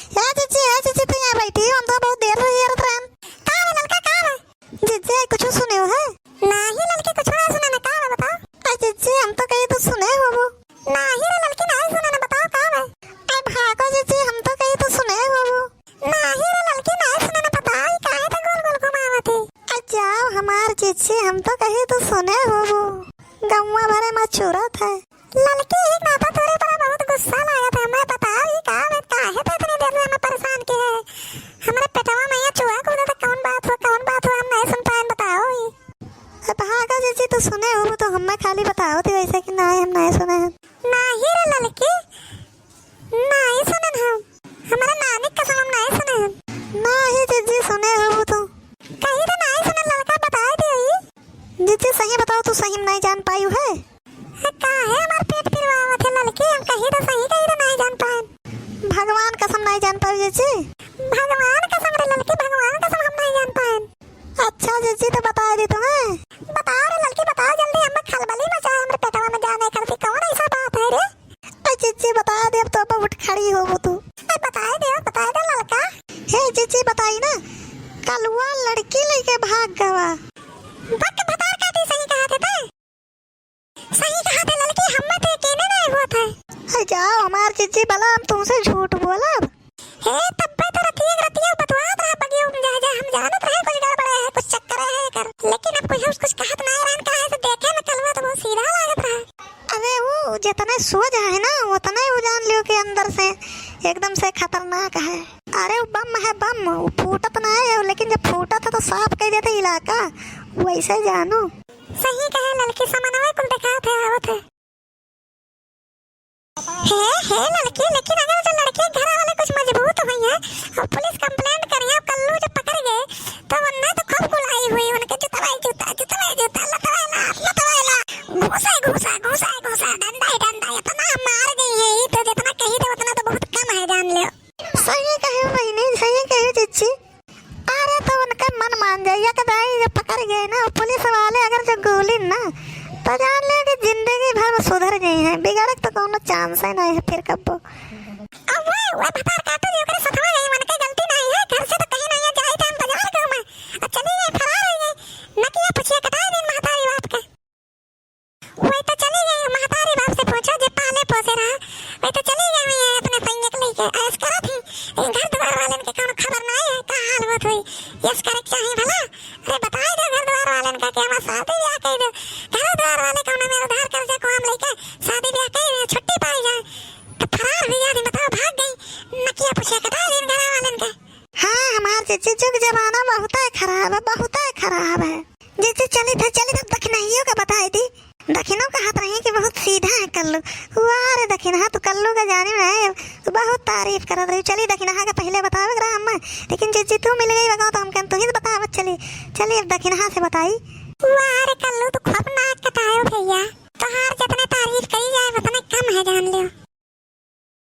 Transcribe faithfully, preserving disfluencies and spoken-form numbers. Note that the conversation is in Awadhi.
ए जिज्जी, ए जिज्जी, तू यहाँ बैठी हो, हम तो बहुत देर से हेरत रहन। का बा ललका, का बा? जिज्जी, कुछ सुने हो है? नाही ललकी, कुछ ना सुने ना, का बा बताओ? अरे जिज्जी, हम तो कही तू सुने होबू। नाही रे ललकी, नाही सुने ना, बताओ का बा? अरे भागो जिज्जी, हम तो कही तू सुने होबू। नाही रे ललकी, नाही सुने ना, बताओ, ई काहे त गोल गोल घुमावत है? अरे जाओ हमार जिज्जी, हम तो कही तू सुने होबू। गौवा भरे में चुरत है। ललकी, एक नाता तोरे पर बहुत गुस्सा लागत है। हमें बताओ, ई का बा, काहे त इतनी देर से हमें परेशान किए है? हमरे पेटवा में ये चूहा कूदा त कौन बात हो, कौन बात हो, हम नहीं सुन पाएन, बताओ ई। अब हाँ का जिज्जी, तू सुने हो तो हमें खाली बताओ थी, वैसे कि नहीं, हम नहीं सुने हैं। नाही रे ललकी, नाही सुनन हम। हमारे नानी कसम हम नाही सुने हन। नाही जिज्जी सुने हो तो। कही तो नाही सुनन ललका बताए दे ई। जिज्जी सही बताओ तू सही में नाही जान पायू है? अरे काहे हमार पेट पिरवावत है ललकी, हम कही तो सही कही तो नाही जान पाएन। भगवान कसम नाही जान पायू जिज्जी। भगवान कसम रे ललकी, भगवान कसम हम नाही जान पाएन। अच्छा जिज्जी तो बताए दी तुम्हें। बताओ रे ललकी बताओ जल्दी, हमें खलबली मचा है हमरे पेटवा में जाने करती, कौन ऐसा बात है रे? ए जिज्जी, बताए देब तो अब उठ खड़ी होबू तू। ए, बताए देब, बताए दे ललका। हे जिज्जी, बताई ना, कलुआ लड़की लइके भाग गवा। बक भतार काटी, सही कहा थे ते। सही कहा थे ललकी, हम्मे ते केने नहीं हुआ था। ए जाओ, हमार जिज्जी, भला हम तुमसे झूठ बोलब? हे, तब्बे तो रतिया के रतिया बतुआत रहा बगियो में जा, जा, हम जानत रहे कुछ गड़बड़ है, कुछ चक्कर है एकर। लेकिन अब कुछ, कुछ कहत नहीं रहन, काहे से देखे में कलुआ तो बहुत सीधा लागत रहा। अरे वो जितने सोझ है ना, उतने वो जान लियो कि अंदर से एकदम से खतरनाक है। अरे वो बम है बम, वो फूटत ना है, लेकिन जब फूटत है तो साफ कर देते इलाका, वैसे जानू। सही कहे ललकी, समनवे कुल देखात है, आवत है। हे, हे ललकी, लेकिन अगर जो लड़के के घर वाले कुछ मजबूत हुई है और पुलिस complaint करी है, कल्लू जब पकड़ गए, तो वन्ना तो खूब कुलाई हुई, उनके जुतवाई जूता, जुतवाई जूता, लतवाई लात, लतवाई लात, घूसा, घूसा, घूसा, घूसा, डंडा ही डंडा, इतना मार गई है, ई तो जितना कही थे उतना तो बहुत कम है, जान लियो। सही कहे बहिनी, सही कहे जिज्जी। अरे तो उनके मन मान जाए, एक दाई जब पकड़ गए ना पुलिस वाले अगर जो गोली ना, तो जान ले कि जिंदगी भर वो सुधर गई है, बिगड़े के तो कोनो chance ही नहीं है फिर कब्बो। अब वो, वो भतार काटू जी ओकरे सथवा गई, उनके गलती नहीं है, घर से तो कहीं नहीं है, जाई थे हम बाजार गाँव में, अब चली गई, फरार हो गई, नकिया पुछिया कटाए दिन महतारी बाप के। वही तो चली गई, महतारी बाप से पूछो, जे पाले पोसे रहा, वही तो चली गई हुई है अपने सैया के लेके, ऐश करत ही। लेकिन घर द्वार वालन के कौनो खबर ना है, का हाल होत हुई, यस करे के चाही भला। अरे बताई दो घर द्वार वालन का कि हमार शादी ब्याह कई दो, घर द्वार वाले कौनो मेर उधार कर्जा को हम लेके शादी ब्याह कई दो, छुट्टी पाई जाए, तो फरार हुई आदमी बताओ, भाग गई, नकिया पुछिया कटाए दिन घर वालन के। हाँ, हमार जिज्जी, जुग जमाना बहुते खराब है, बहुते खराब है। जिज्जी, चली थे, चली थे, दखिनहियो का बताई दी। दखिनो कहत रही कि बहुत सीधा है कल्लू। वाह रे दखिनहा, तू कल्लू का जानी ना है, तू बहुत तारीफ करत रही। चली दखिनहा का पहले बतावे के रहा हमें, लेकिन जिज्जी तू मिल गई बगाओ तो हम कहन तू ही बतावत चली। चली अब दखिनहा से बताई। वाह रे कल्लू, तू खूब नाक कटायो भैया, तोहार जितने तारीफ करी जाए उतने कम है, जान लियो।